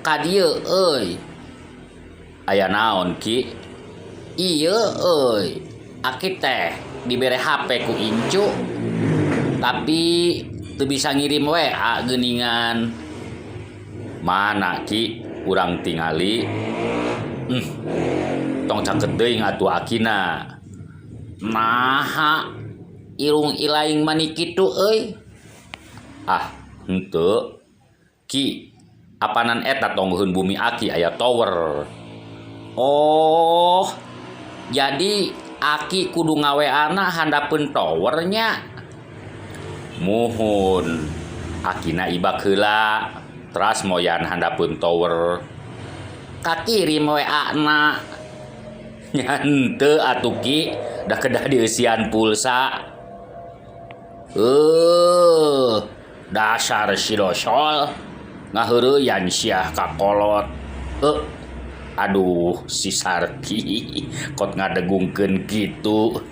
Ka dieu euy. Aya naon Ki? Ieu euy, aki teh dibere HP ku incu tapi teu bisa ngirim WA geuningan. Mana Ki urang tingali? Tong caket teuing atuh akina. Naha irung ilaing mani kitu euy? Ah, henteu. Ki, apanan eta tonggoheun bumi aki aya tower. Oh, jadi aki kudu ngaweana handapeun tower nya. Muhun, akina ibak heula, teras moyan handapeun tower. Kakirim WA-na. Nya henteu atuh Ki, da kedah dieusian pulsa. Dasar si dosol ngaheureyan sia ka kolot. Aduh si Sarki kot ngadegungkeun kitu.